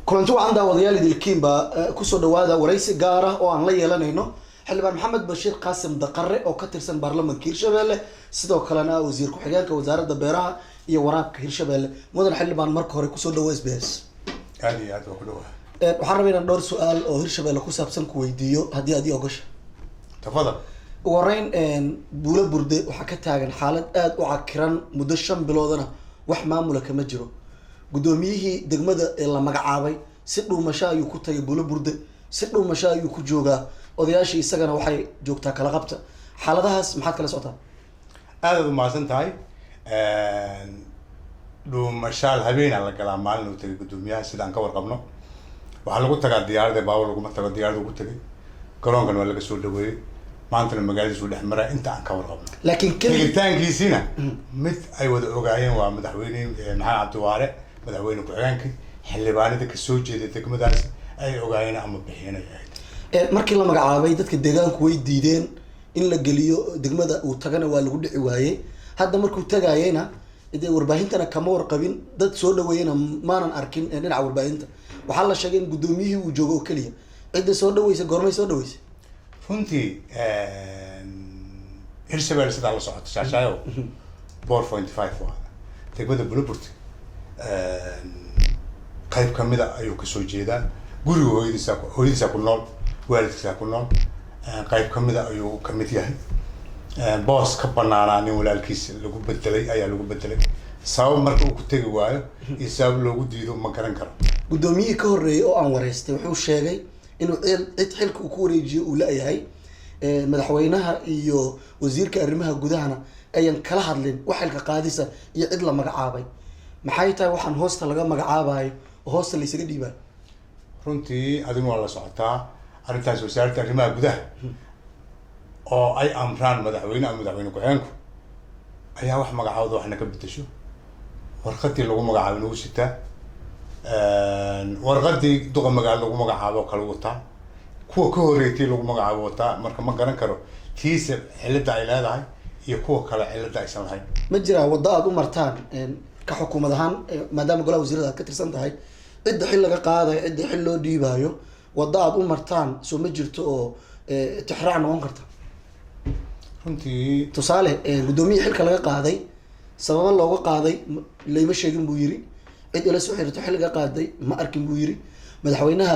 Kulanti wacan, daawadayaal idilkiinba. Kusoo dhawaada waraysi gaar ah oo aan la yeelanayno Xildhibaan Maxamed Bashiir Qaasim Daqare oo ka tirsan baarlamanka Hirshabelle, sidoo kalena ah wasiir ku-xigeenka Wasaaradda Beeraha iyo Waraabka Hirshabelle. Mudan xildhibaan, marka hore kusoo dhawo SBS. Aad iyo aad waa ku dhawaha. Waxaan rabaa inaan dhowr su-aal oo Hirshabelle ku saabsan ku weydiiyo, haddii aad ii ogasha. Tafadal. Ugu horeyn, Buulo Burde waxaa ka taagan xaalad aada u cakiran. Muddo 5 biloodana wax maamula kama jiro. Guddoomiyihii degmada ee la magacaabay si dhuumasho ayuu ku tagay Buulo Burde, si dhuumasho ayuu ku joogaa. Odayaashii isagana waxay joogtaa kala qabta. Xaaladahaas maxaad kala socotaa? Aad aad umahadsan tahay. Dhuumashaal habeenaa la galaa, maalin uu tagay guddoomiyaha. Sidaan ka warqabno, waxaa lagu tagaa diyaarada, baabur laguma tago. Diyaarada ugu tagay, garoonkan waa laga soo dhaweeyey. Maantana magaaladiisu dhex maraa, inta aan ka warqabno. Laakiin keli Tegitaankiisina mid ay wada ogaayeen waa madaxweyne Maxamed Cabdiwaare, madaxweyne ku-xigeenkii, xildhibaanada kasoo jeeda degmadaas ay ogaayeen ama bixinay ahayd. Markii la magacaabay, dadka deegaanku way diideen in la geliyo degmada. Uu tagana waa lagu dhici waayey. Hadda markuu tagayeyna, dee warbaahintana kama warqabin, dad soo dhaweeyena maanan arkin. Dhinaca warbaahinta waxaa la sheegay in guddoomiyihii uu joogo oo keliya. Cidda soo dhaweysa goormay soo dhaweysay? Runtii, Hirshabelle sidaa la socoto, shaashaayo 4.5 waa degmada Bulaburt. Qayb kamida ayuu kasoo jeedaa. Guriga hooyadiisaa ku nool, waalidkiisaa ku nool, qayb kamida ayuu kamid yahay. Boos ka banaanaa nin walaalkiis lagu bedelay ayaa lagu bedelay. Sabab marka uu ku tegi waayo iyo sabab loogu diido ma garan karo. Guddoomiyihii ka horreeyay oo aan wareystay wuxuu sheegay inuu cid xilka uu ku wareejiyo uu la-yahay. Madaxweynaha iyo wasiirka arrimaha gudahana ayan kala hadlin wax xilka qaadisa iyo cid la magacaabay. Maxay tahay waxaan hoosta laga magacaabayo oo hoosta laysaga dhiibayo? Runtii adigu waa la socotaa arrintaas. Wasaaradda arrimaha gudaha oo ay amraan madaxweyne ama madaxweyne ku-xigeenku ayaa wax magacaawda, waxna ka bedesho. Warqadii lagu magacaabo nagu sitaa, warqadii duqa magaalo lagu magacaabo kala wataa, kuwa ka horeeytay lagu magacaabo wataa. Marka ma garan karo tiise cilada ay leedahay iyo kuwa kale cilada aysan lahayn. Ma jiraa waddo aada u martaan ka xukuumad ahaan, maadaama golaha wasiirada aad ka tirsan tahay, cidda xil laga qaadayo, cidda xil loo dhiibayo, waddo aada u martaan soo ma jirto oo tixraac noqon karta? Runtii, Tusaale, guddoomiyihii xilka laga qaaday, sababo looga qaaday layma sheegin buu yiri. Cid ila soo xiriirto xil laga qaaday ma arkin buu yiri. Madaxweynaha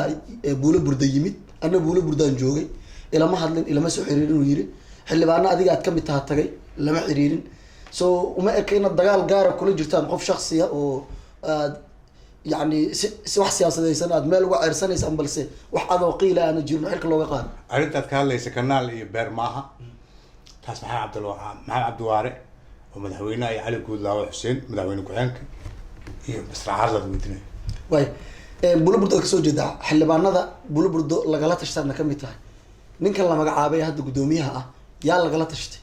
Buulo Burda yimid, anna Buulo Burdaan joogay, ilama hadlin, ilama soo xiriirin uu yiri. Xildhibaano adiga aad kamid taha tagay, lama xiriirin. So uma eka inaad dagaal gaara kula jirtaan qof shaksiya oo aad yacni si wax siyaasadaysan aad meel uga ceersanaysaan, balse wax adoo qiila aana jirin oo xilka looga qaado. Arrintaad ka hadlaysa kanaal iyo beer maaha taas. Maxamed Cabdiwaare oo madaxweynaha iyo Cali Guudlaawo Xuseen, madaxweyne ku-xigeenka, iyo masracaad laad weydiinaya. Waay, Buulo Burdo aad kasoo jeedaa, xildhibaanada Buulo Burdo lagala tashtaadna kamid tahay. Ninkan la magacaabay hadda guddoomiyaha ah, yaa lagala tashtay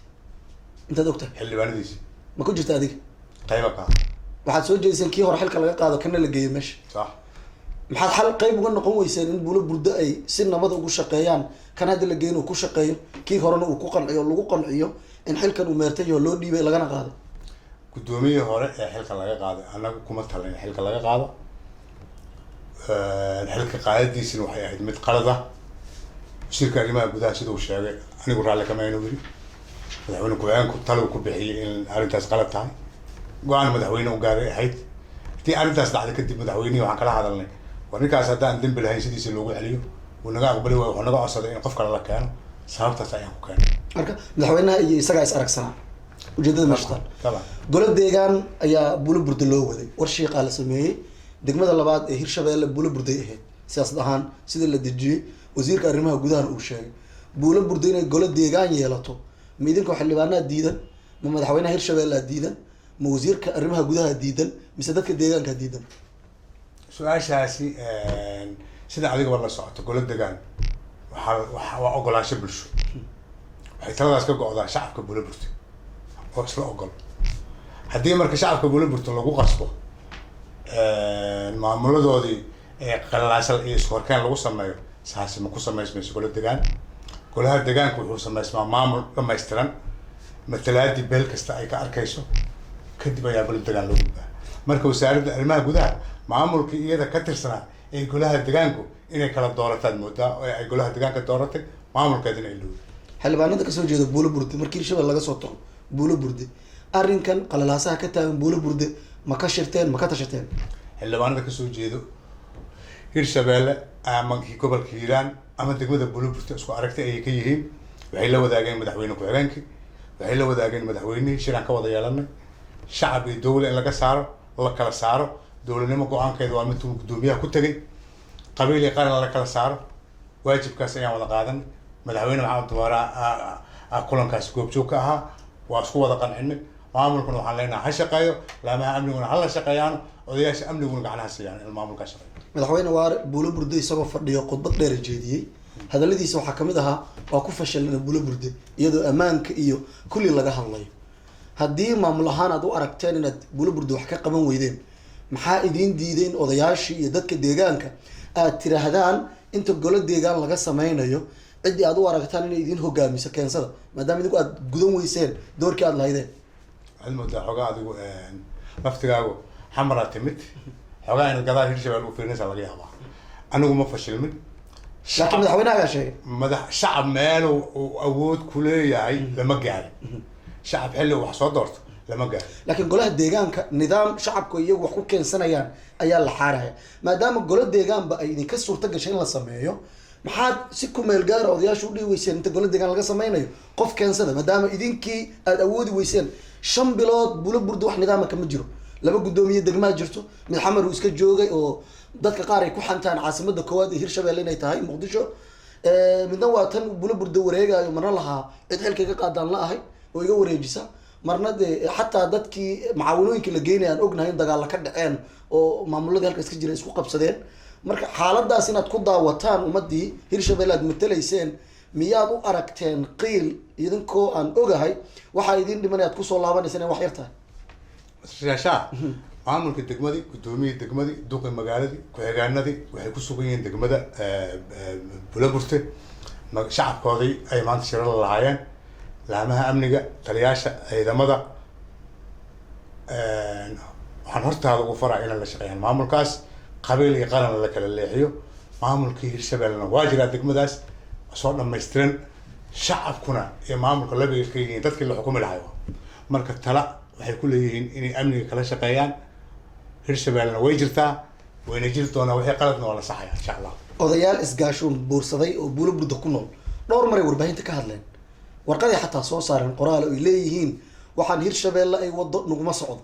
intaad ogtahay? Xildhibaanadiisi. Ma ku jirta adiga? Qayba ka ah. Waxaad soo jeediseen kii hore xilka laga qaado, kana la geeyo meesha. Sax. Maxaad xal qayb uga noqon weyseen in Buulo Burdo ay si nabada ugu shaqeeyaan, kan hadda la geeyin uu ku shaqeeyo, kii horena uu ku qanciyo, lagu qanciyo in xilkan uu meertay oo loo dhiibay lagana qaaday? Guddoomiyihii hore ee xilka laga qaaday, annagu kuma talin in xilka laga qaado. Xilka qaadadiisina waxay ahayd mid qalad ah. Wasiirka arrimaha gudaha siduu sheegay, anigu raalli kama aynu yiri. Madaxweyne ku-xigeenku talow ku bixiyay in arrintaas qalad tahay, go-aan madaxweyne u gaaray ahayd. Haddii arrintaas dhacday kadib, madaxweynihii waxaan kala hadalnay, war ninkaas haddaan dembi lahayn sidiisa loogu celiyo. Wuu naga aqbali waayo, wuxuu naga codsaday in qof kale la keeno. Sababtaas ayaan ku keenay. Marka madaxweynaha iyo isagaa is aragsanaa ujeedada meesha taal. Taban. Golo deegaan ayaa Buulo Burda loo waday. War shiiqaa la sameeyey. Degmada labaad ee Hirshabeelle Buulo Burday ahayd siyaasad ahaan, sida la dejiyey, wasiirka arrimaha gudahana uu sheegay. Buulo Burda inay golo deegaan yeelato, ma idinkoo xildhibaanaa diidan, ma madaxweynaha Hirshabeellea diidan, ma wasiirka arrimaha gudaha diidan, mise dadka deegaanka diidan? Su-aashaasi, sida adigaba la socoto, golo degaan waxaa waa ogolaansho bulsho. Waxay taladaas ka go'daa shacabka Buulo Burte oo isla ogol. Haddii marka shacabka Buulo Burte lagu qasbo maamuladoodii qalaasal iyo isku horkeen lagu sameeyo, saasi ma ku samaysmayso golo degaan. Golaha degaanka wuxuu samaysmaa maamul dhamaystiran, matalaadii beel kasta ay ka arkayso kadib ayaa golo degaan loo gudbaa. Marka wasaaradda arrimaha gudaha maamulkii iyada ka tirsanaa. ee golaha degaanku inay kala doorataad moodaa oo ay golaha degaanka dooratay, maamulkeedina ilowday. Xildhibaanada kasoo jeeda Buulo Burde, markii Hirshabelle laga soo tago Buulo Burde, arrinkan qalalaasaha ka taagan Buulo Burde ma ka shirteen, ma ka tashateen? Xildhibaanada kasoo jeedo Hirshabeelle ama gobolka Hiiraan ama degmada Buulo Burte isku aragti ayay ka yihiin. Waxay la wadaageen madaxweyne ku-xigeenkii, waxay la wadaageen madaxweynihii. Shiraan ka wada yeelanay shacab iyo dowla in laga saaro, la kala saaro. Dowladnimo go-aankeeda waa mid uu guddoomiyaha ku tegay. Qabiil iyo qaran la kala saaro, waajibkaas ayaan wada qaadanay. Madaxweyne Maxamed Duwaara kulankaasi goobjoog ka ahaa. Waa isku wada qancinay. Maamulkuna waxaan leenahay ha shaqeeyo, laamaha amniguna ha la shaqeeyaano, odayaasha amniguna gacnaha siiyaan in maamulkaa shaqeeyo. Madaxweyne Waare Buulo Burde isagoo fadhiyo khudbad dheer jeediyey. Hadaladiisa waxaa kamid ahaa, waa ku fashilna Buulo Burde, iyadoo ammaanka iyo kulli laga hadlayo. Haddii maamul ahaan aad u aragteen inaad Buulo Burde wax ka qaban weydeen, maxaa idiin diiday in odayaashii iyo dadka deegaanka aad tiraahdaan, inta golo deegaan laga sameynayo, ciddii aad u aragtaan inay idiin hogaamiso keensada, maadaama idinku aad gudan weyseen doorkii aad lahaydeen? Waxaad moodaa xoogaa adigu laftigaagu Xamaraa timid, xoogaa inaad gadaal Hirshabelle u fiirinaysaa laga yaabaa. Anigu ma fashilmin. Laakiin madaxweynaha ayaa sheegay. Madax shacab meel uu awood ku leeyahay lama gaarin. Shacab xilli uu wax soo doorto lama gaarin. Laakiin golaha deegaanka nidaam shacabku iyagu wax ku keensanayaan ayaa la xaaraya. Maadaama golo deegaanba ay idinka suurta gashay in la sameeyo, maxaad si ku meel gaara odayaasha u dhihi weyseen, inta golo deegaan laga sameynayo, qof keensada, maadaama idinkii aada awoodi weyseen? 5 bilood Bulo Burda wax nidaama kama jiro. Laba guddoomiye degmaa jirto, mid Xamar uu iska joogay oo dadka qaar ay ku xantaan caasimada koowaad ee Hirshabelle inay tahay Muqdisho. Midna waa tan Bulo Burda wareegayo, marna lahaa cid xilka iga qaadaan la ahay oo iga wareejisa, marna dee xataa dadkii macaawanooyinkii la geynaya aan ognahay in dagaalla ka dhaceen oo maamuladii halkaas ka jira isku qabsadeen. Marka xaaladaas inaad ku daawataan ummadii Hirshabelle aad matalayseen, miyaad u aragteen qiil, idinkoo aan ogahay waxaa idin dhiman aad kusoo laabanaysa inay wax yar tahay? Shaashaa maamulka degmadii, guddoomiyii degmadii, duqi magaaladii, ku-xigaanadii waxay ku sugan yihiin degmada Bulaburte. Shacabkoodii ay maanta shiro la lahaayeen, laamaha amniga, taliyaasha ciidamada. Waxaan hortaada ugu faraa inay la shaqeeyaan maamulkaas, qabiil iyo qaran la kala leexiyo. Maamulkii Hirshabellena waa jiraa degmadaas soo dhammaystiran. Shacabkuna iyo maamulka labay ka yihiin dadkii la xukumi lahayo. Marka tala waxay ku leeyihiin inay amniga kala shaqeeyaan. Hirshabellena way jirtaa, wayna jiri doonaa. Wixii qaladna waa la saxaya, insha Allah. Odayaal isgaashuun buursaday oo Buulo Burda ku nool dhowr maray warbaahinta ka hadleen. Warqaday xataa soo saareen qoraal oo ay leeyihiin, waxaan Hirshabeelle ay wado naguma socdo.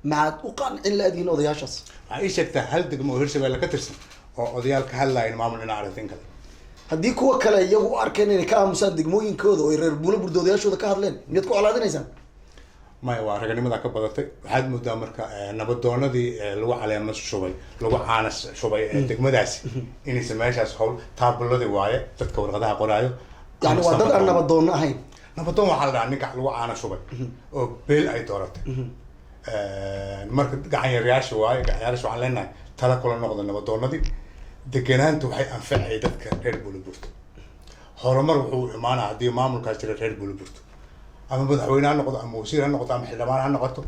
Maxaad u qancin la-dihiin odayaashaas? Waxaa ii sheegtaa hal degmo oo Hirshabelle ka tirsan oo odayaal ka hadlayan maamul ina aragta in kale. Haddii kuwa kale iyagu u arkeen inay ka aamusaan degmooyinkooda oo ay reer Buulo Burda odayaashooda ka hadleen, miyaad ku colaadinaysaan? Maya, waa raganimadaa ka badatay. Waxaad moodaa marka nabadoonadii lagu caleemo shubay, lagu caana shubay ee degmadaasi inaysan meeshaas howl taabuladii waaye dadka warqadaha qoraayo. Yani waa dad aan nabadoonno ahayn? Nabadoon waxaa la dhahaa ninka lagu caana shubay oo beel ay dooratay. Marka gacan yaryaasha waaye. Gacan yaryaasha waxaan leenahay tala kula noqda nabadoonadii. Deganaanta waxay anfacay dadka reer Buulaburto. Horumar wuxuu imaanaa haddii maamulkaas jira reer Buulaburto, ama madaxweyne ha noqdo, ama wasiir ha noqoto, ama xildhibaan ha noqoto.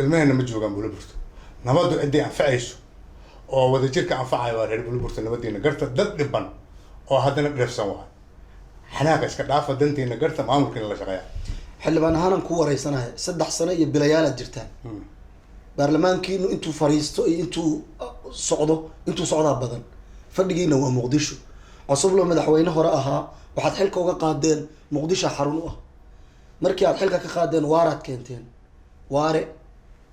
Ilmaheenna ma joogaan Buulaburto. Nabaddu ciddii anfacayso oo wadajirka anfacaya waa reer Buulaburto. Nabadiina garta. Dad dhiban oo haddana dheefsan waay. Xanaaqa iska dhaafa, dantiina garta, maamulkiina la shaqeeya. Xildhibaan ahaanaan ku wareysanaya. 3 sano iyo bilayaalaad jirtaan. Baarlamaankiinu intuu fariisto iyo intuu socdo, intuu socdaa badan. Fadhigiina waa Muqdisho. Cusublo madaxweyne hore ahaa waxaad xilka uga qaadeen Muqdisho xarun u ah. Markii aad xilka ka qaadeen, Waaraad keenteen, Waare,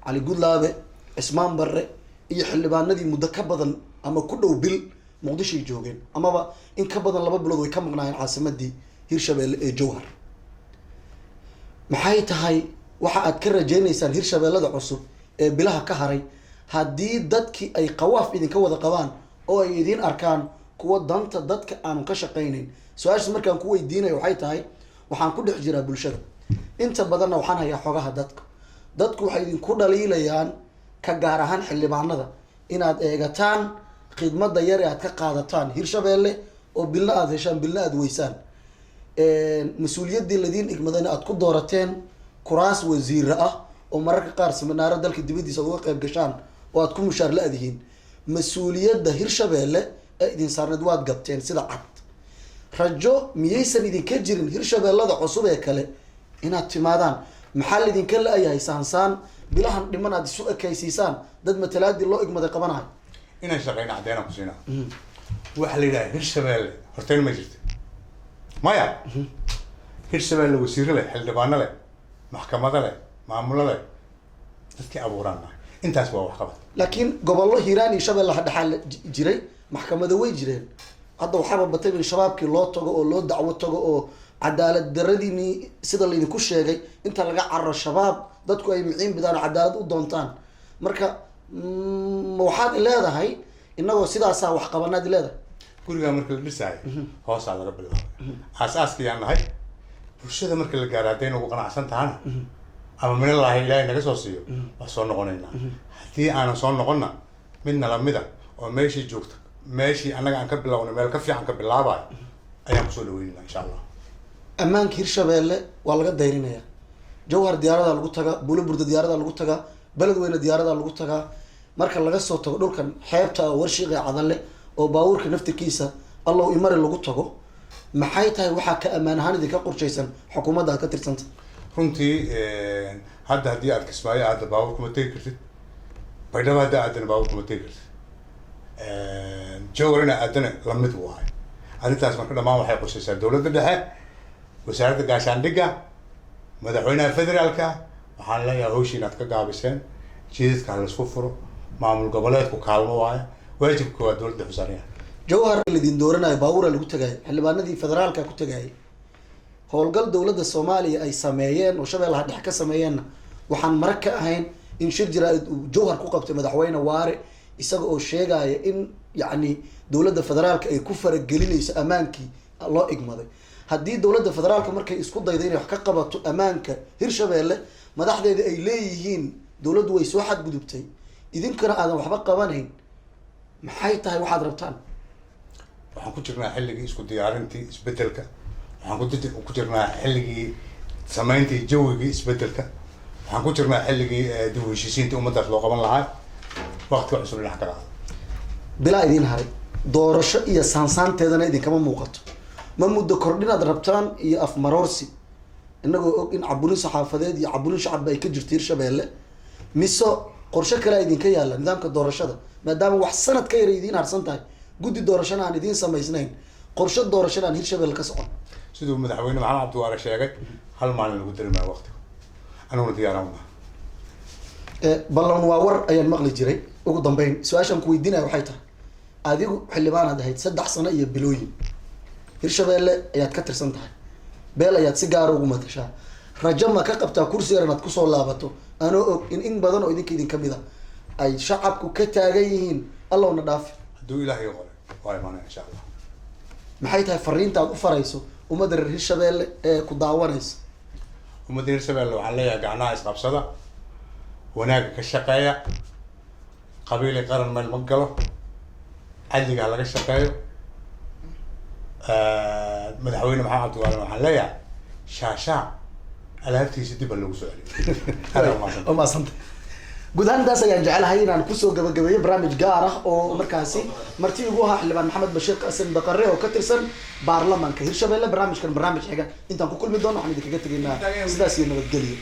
Cali Gudlaabe, Cismaan Barre iyo xildhibaanadii muddo ka badan ama ku dhow bil Muqdishoay joogeen, amaba in ka badan 2 bilood way ka maqnaayeen caasimadii Hirshabeelle ee Jowhar. Maxay tahay waxa aad ka rajaynaysaan Hirshabeellada cusub ee bilaha ka haray, haddii dadkii ay qawaaf idinka wada qabaan oo ay idiin arkaan kuwa danta dadka aanu ka shaqaynayn? Su-aashaas markaan ku weydiinayo waxay tahay, waxaan ku dhex jiraa bulshada inta badanna, waxaan hayaa xogaha dadka. Dadku waxay idinku dhaliilayaan, ka gaar ahaan xildhibaanada, inaad eegataan khidmadda yar ee aad ka qaadataan Hirshabeelle oo bilna aada heshaan, bilna aada weysaan, mas-uuliyaddii ladiin igmadayna aad ku doorateen kuraas wasiira ah oo mararka qaar siminaaro dalka dibaddiisa aad uga qayb gashaan oo aad ku mushaar la-dihiin. Mas-uuliyadda Hirshabeelle ee idin saarneed waad gabteen sida cad. Rajo miyaysan idinka jirin Hirshabeellada cusub ee kale inaad timaadaan? Maxaa laydinka la-yahay saansaan bilahan dhiman aad isu ekaysiisaan dad matalaadii loo igmaday qabanayo? Inaan shaqeyna caddeynaan ku siinaa. Waxaa la yidhaha Hirshabeelle horteyn ma jirta, maya. Hirshabeelle wasiiro leh, xildhibaano leh, maxkamado leh, maamulo leh, dadkii abuuraan nahay. Intaas waa waxqabad. Laakiin gobollo Hiiraan iyo Shabeellaha dhexaa la jiray, maxkamado way jireen. Hadda waxaaba batay in shabaabkii loo tago oo loo dacwo tago oo cadaalad daradiini sida laydinku sheegay inta laga cararo shabaab dadku ay miciin bidaan oo cadaalad u doontaan. Marka ma waxaad leedahay innagoo sidaasaa wax qabanaad leedahay? Gurigaa marka la dhisaayo hoosaa laga bilaabay, aas-aaskayaan nahay. Bulshada marka la gaaro hadday nagu qanacsan tahana ama minalaahi Ilaahay naga soo siiyo, waa soo noqonaynaa. Haddii aanan soo noqonna, midna lamida oo meeshii joogta, meeshii annaga aan ka bilownay meel ka fiican ka bilaabayo ayaan kusoo dhaweynayna, insha Allah. Ammaanka Hirshabeelle waa laga dayrinayaa. Jawhar diyaaradaa lagu tagaa, Buuloburda diyaaradaa lagu tagaa, Beledweyne diyaaradaa lagu tagaa. Marka laga soo tago dhulkan xeebta oo Warshiiqa Cadanle oo baabuurka naftirkiisa allow imari lagu tago, maxay tahay waxaa ka ammaan ahaan idinka qorshaysan xukuumadda aad ka tirsanta? Runtii hadda haddii aad Kismaayo aadda baabuur kuma tegi kartid, Baydhabo hadda aadana baabuur kuma tegi kartid, Jowharina aadana lamid waayo. Arrintaas marka dhammaan waxay qusaysaa dowladda dhexe, wasaaradda gaashaandhigga, madaxweynaha federaalka. Waxaan leeyahay hawshii inaad ka gaabiseen, jidadka ha laisku furo, maamul goboleedku kaalmo waayo, waajibka waa dowladda xusaanaya. Jawhar laydin dooranayo baabuura lagu tagaayay, xildhibaanadii federaalka ku tagayay. Howlgal dowladda Soomaaliya ay sameeyeen oo Shabeellaha Dhexe ka sameeyeenna waxaan marag ka ahayn in shir jaraa'id uu Jawhar ku qabtay madaxweyne Waare, isaga oo sheegaya in yacni dowladda federaalka ay ku faragelinayso ammaankii loo igmaday. Haddii dowladda federaalka markay isku daydo inay wax ka qabato ammaanka Hirshabeelle, madaxdeeda ay leeyihiin dowladdu way soo xadgudubtay, idinkana aadan waxba qabanayn, maxay tahay waxaad rabtaan? Waxaan ku jirnaa xilligii isku diyaarintii isbedelka. Waxaan ku jirnaa xilligii samayntii jawigii isbedelka. Waxaan ku jirnaa xilligii dib u heshiisiintii ummaddaas loo qaban lahaa. Waqtiga cusub dhinac ka qaado. Bilaa idiin haray doorasho iyo saansaanteedana idinkama muuqato. Ma muddo kordhinaad rabtaan iyo afmaroorsi, inagoo og in caburin saxaafadeed iyo caburin shacabba ay ka jirto Hirshabeelle, mise qorshe kalea idinka yaalla nidaamka doorashada, maadaama wax sanad ka yara idiin harsan tahay, guddi doorashana aan idiin samaysnayn, qorshe doorashana aan Hirshabelle ka socon? Siduu madaxweyne Maxamed Cabdiwaare sheegay, hal maalin lagu dari maayo waqtiga, aniguna diyaaraan unahay. Ballan waa war ayaan maqli jiray. Ugu dambeyn su-aashaan ku weydiinaya waxay tahay, adigu xildhibaanaad ahayd 3 sano iyo bilooyin, Hirshabeelle ayaad ka tirsan tahay, beel ayaad si gaara ugu matashaa. Rajo ma ka qabtaa kursi yar inaad kusoo laabato, anoo og in badan oo idinka idin kamid a ay shacabku ka taagan yihiin allowna dhaafi? Hadduu Ilaahay qoray waa imaanaya, insha Allah. Maxay tahay fariinta aad u farayso ummadda reer Hirshabeelle ee ku daawanaysa? Ummadda Hirshabelle waxaan leeyahay gacnaha isqabsada, wanaagga ka shaqeeya, qabiili qaran meel ma galo, cadliga ha laga shaqeeyo. Madaxweyne Maxamed Cabdiwaale waxaan leeyahay shaashaa alaabtiisa dib ha loogu soo celiyo. Aad waa mahadsan. Waa mahadsanta. Guud ahaan intaas ayaan jecelahay inaan kusoo gabagabeeyo barnaamij gaar ah oo markaasi marti igu ahaa xildhibaan Maxamed Bashiir Qaasim Daqare oo ka tirsan baarlamaanka Hirshabelle. Barnaamijkan barnaamij xiga intaan ku kulmi doono waxaan idinkaga tegaynaa sidaas iyo nabadgelyo.